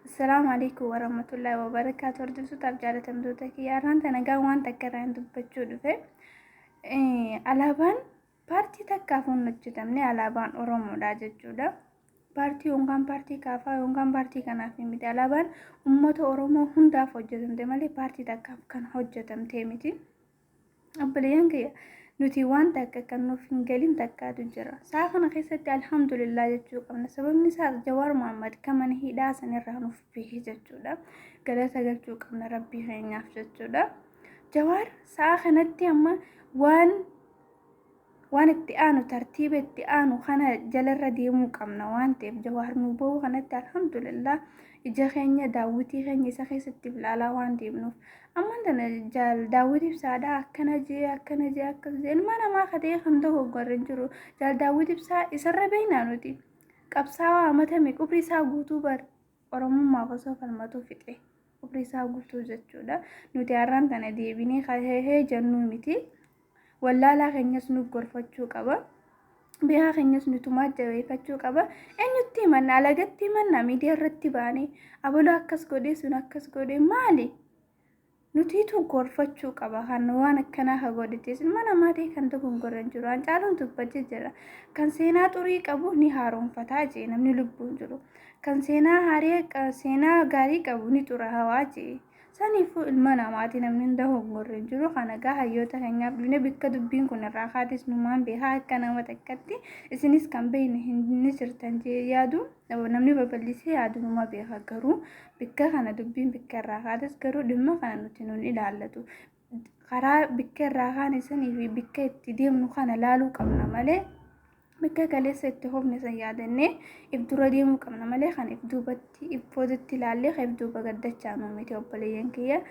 Assalaamu alaikum warahmatullahi wabarakaatu. Hordoftotaaf jaalatamtoota kiyya har'aan tana gaa waan takka irraa hin dubbachuu dhufe. Alaabaan paartii takkaaf hin hojjetamne, alaabaan Oromoodha jechuudha. Paartii yookaan paartii kaafaa yookaan paartii kanaaf miti. Alaabaan uummata Oromoo hundaaf hojjetamte malee paartii takkaaf kan hojjetamte miti. Obboleeyyan kiyya, nuti waan takka kan nuuf hin galin takkaatu jira. Sa'a kana keessatti alhamdulillah jechuu qabna. Sababni isaas Jawaar Mohammad kan mana hidhaa sanirraa nuuf bahe jechuudha. Galata galchuu qabna Rabbii keenyaaf jechuudha. Jawaar sa'a kanatti amma waan itti aanu, tartiiba itti aanu kana jalarra deemuu qabna waan ta'eef, Jawaar nu bahuu kanatti alhamdulillah, ija keenya daawwitii keenya isa keessatti ilaalaa waan deemnuuf. Amma tana jaal Daawwit Ibsaadhaa akkana jee, akkana jee, akkas jee, ilma namaa katee kan dogoggorre hin jiru. Jaal Daawwit Ibsaa isarra beeknaa nuti. Qabsaawaa amatame qubri isaa guutuu bar Oromummaaf osoo falmatuu fixe. Qubri isaa guutuu jechuudha. Nuti har'aan tana deebinee hee jennuu miti. Wallaalaa keenyas nu gorfachuu qaba. Bihaa keenyas nutumaa jabeeffachuu qaba. Eenyutti himanna? Alagatti himanna? Miidiyaa irratti baanee abaloo akkas godhee, sun akkas godhee maali? Nutiitu gorfachuu qaba kan waan akkanaa ka godhates ilma namaa ta'e kan dogongorra hin jiru. Hancaaluun dubbatee jira. Kan seenaa xurii qabu ni haaromfataa jee namni lubbuun jiru. Kan seenaa haarii, seenaa gaarii qabu ni xuraawaa jee. Saniifuu ilma namaati, namni hin dogongorre hin jiru. Kana gaa hayyoota keenyaaf dhufne, bikka dubbiin kun irraa kaates numaan beekaa akka nama takkatti, isinis kan beekne hin jirtan jee yaadu, namni babal'isee yaadu numa beeka, garuu bikka kana dubbiin bikka irraa kaates garuu dhimma kana nuti nun ilaallatu. Karaa bikka irraa kaane sanii fi bikka itti deemnu kana laaluu qabna malee, bikka kaleessa itti hofne san yaadannee if dura deemuu qabna malee, kan if duubatti if boodatti ilaallee kan if duuba gaddachaa nu miti. Obboleeyyan kiyya,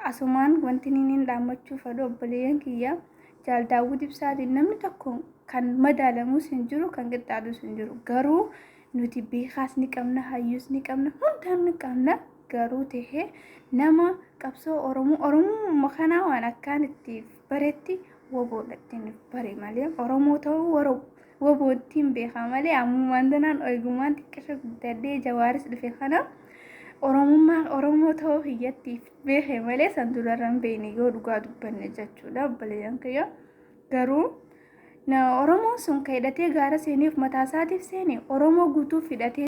asumaan wanti inni dhaammachuu fedhu, obboleeyyan kiyya, jaal Daawwit Ibsaatiin namni tokko kan madaalamus hin jiru, kan qixxaatus hin jiru. Garuu nuti beekaas ni qabna, hayyuus ni qabna, hundaan ni qabna. Garuu tahee nama qabsoo Oromoo, Oromummaa kanaa waan akkaan itti baretti woboodhatti bare malee, Oromoo ta'uu woboottiin beekaa malee, ammumaan tanaan eegumaan xiqqisha guddadhee Jawaaris dhufe kana Oromummaa Oromoo ta'uu hiyyattiif beeke malee san durarra hin beekne yoo dhugaa dubbanne jechuudha, obboleeyyan kiyya. Garuu Oromoon sun kan hidhatee gaara seeneef mataa isaatiif seene, Oromoo guutuuf hidhatee.